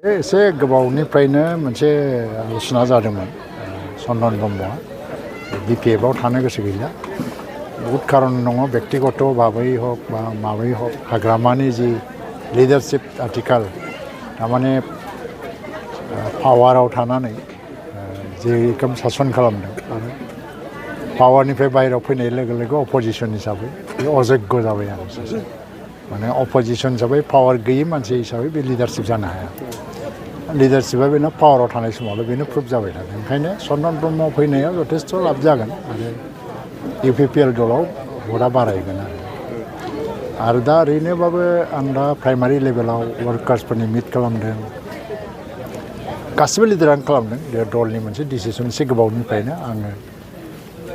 एसे गोबावनिफ्रायनो मोनसे आलोचना जादोंमोन चन्दन ब्रह्मआ बिपिएफआव थानो गोसो गैला बहुत खारन दङ व्यक्तिगत भाबै हक बा माबै हक हाग्रामानि जि लिडारशिप आथिखाल थारमाने पावाराव थानानै जे रोखोम सासन खालामदों आरो पावारनिफ्राय बाहेरायाव फैनाय लोगो लोगो अपोजिसन हिसाबै बे अजग्य जाबाय आरो सासे माने अपोजिसन हिसाबै पावार गैयि मानसि हिसाबै बे लिडारशिप जानो हाया लिडारशिपआ बेनो पावाराव थानाय समावल' बेनो प्रुभ जाबाय थादों ओंखायनो चन्दन ब्रह्म फैनायाव जथेस्थ' लाब जागोन आरो इउपिपिएल दलाव भटआ बारायगोन आरो दा ओरैनोबाबो आं दा प्राइमारि लेभेलाव वार्कार्सफोरनि मिट खालामदों गासिबो लिडारानो खालामदों बे दलनि मोनसे डिसिसन एसे गोबावनिफ्रायनो आङो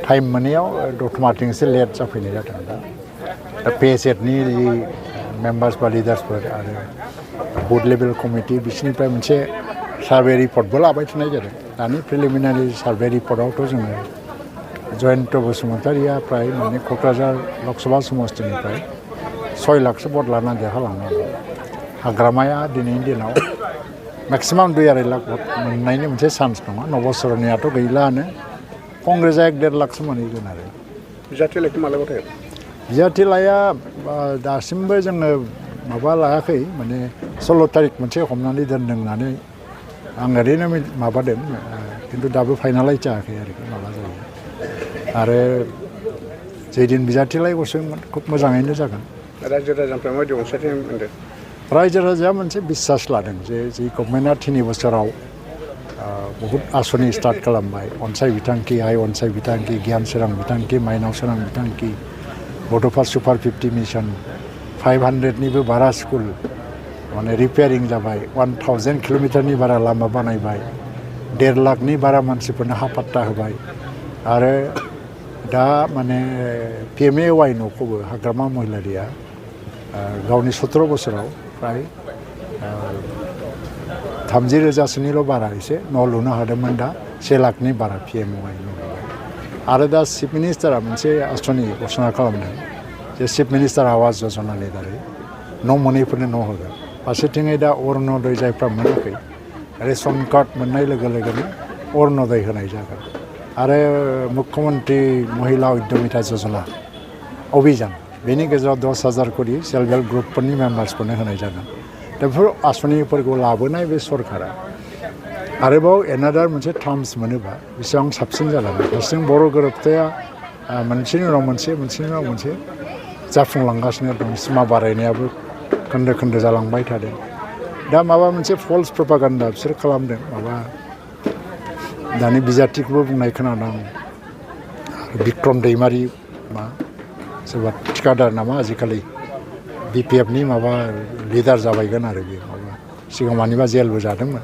टाइम मोनैयाव दतमाथिं एसे लेट जाफैनाय जादों दा पिएसएडनि जि मेम्बार्स बा लिडार्सफोर आरो बुथ लेभेल कमिटि बिसोरनिफ्राय मोनसे सार्भे रिपर्टबो लाबाय थानाय जादों दानि प्रिलिमिनारि सार्भे रिपर्टआवथ' जोङो जयन्त बसुमतारिया प्राय माने क'क्राझार लकसभा समस्तिनिफ्राय 6 लाखसो भट लानानै देरहालांनांगौ हाग्रामाया दिनैनि दिनाव मेक्सिमाम 2-2.5 लाख भट मोननायनि मोनसे चान्स दङ नबसरनियाथ' गैलानो कंग्रेसआ 1-1.5 लाखसो मोनहैगोन आरो बिजाथिलाइखौ मालाबा थायो बिजाथिलाइया दासिमबो जोङो माबा लायाखै माने 16 तारिख मोनसे हमनानै दोनदों होननानै आं ओरैनो माबादों खिन्थु दाबो फाइनालाइज जायाखै आरोखि माला जायो आरो जेदिन बिजाथिलाइ गसोमोन खुब मोजाङैनो जागोन रायजो राजानिफ्राय माबायदि अनसायथाय मोनदों रायजो राजाया मोनसे बिसास लादों जे गभर्नमेन्टआ 3 बोसोराव बहुत आसनि स्टार्ट खालामबाय अनसाय बिथांखि आइ अनसाय बिथांखि गियान सोरां बिथांखि माइनाव सोरां बिथांखि बड'फा सुपार 50 मिशन 500निबो बारा स्कुल माने रिपेयारिं जाबाय 1000 किल'मिटारनि बारा लामा बानायबाय 1.5 लाखनि बारा मानसिफोरनो हा पाट्टा होबाय आरो दा माने पिएमएवाइ न'खौबो हाग्रामा महिलारिया गावनि 17 बोसोराव प्राय 30,000सोनिल' बारा एसे न' लुनो हादोंमोन दा 1 लाखनि बारा पिएमएवाइ न' लुबाय आरो दा चिफ मिनिस्टारा मोनसे आसनि घोषणा खालामदों जे चिफ मिनिस्टार आवास योजनानि दारै न' मोनैफोरनो न' होगोन फारसेथिङै दा अरुण'दय जायफ्रा मोनाखै रेशन कार्ड मोननाय लोगो लोगोनो अरुण'दय होनाय जागोन आरो मुख्यमन्त्रि महिला उद्यमिता योजना अभियान बेनि गेजेराव 10,000 कोटी सेल्फ हेल्प ग्रुपफोरनि मेम्बार्सफोरनो होनाय जागोन दा बेफोर आसनिफोरखौ लाबोनाय बे सरकारा आरोबाव एनादार मोनसे टार्म्स मोनोबा बेसेबां साबसिन जालांगोन फारसेथिं बर' गोरोबथाया मोनसेनि उनाव मोनसेनि उनाव मोनसे जाफुंलांगासिनो दं सिमा बारायनायाबो खोन्दो खोन्दो जालांबाय थादों दा माबा मोनसे फल्स प्रपागान्डा बिसोर खालामदों माबा दानि बिजाथिखौबो बुंनाय खोनादों बिक्रम दैमारि मा सोरबा थिखादार नामा आजिखालि बिपिएफनि माबा लिडार जाबायगोन आरो बे माबा सिगां मानिबा जेलबो जादोंमोन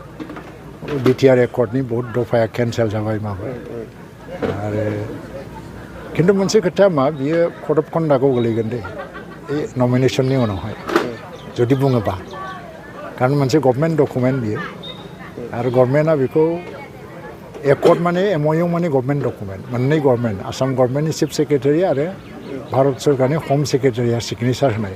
बिटिआर एकर्डनि बहुत दफाया केन्सेल जाबाय माबा आरो खिन्थु मोनसे खोथाया मा बियो कड अफ कन्डाक्टआव गोलैगोन दे बे नमिनेसननि उनावहाय जुदि बुङोबा कारण मोनसे गभर्नमेन्ट डकुमेन्ट बियो आरो गभर्नमेन्टआ बेखौ एकर्ड माने एमअइउ माने गभर्नमेन्ट डकुमेन्ट मोननै गभर्नमेन्ट आसाम गभर्नमेन्टनि चिफ सेक्रेटारि आरो भारत सरकारनि हम सेक्रेटारिया सिगनेचार होनाय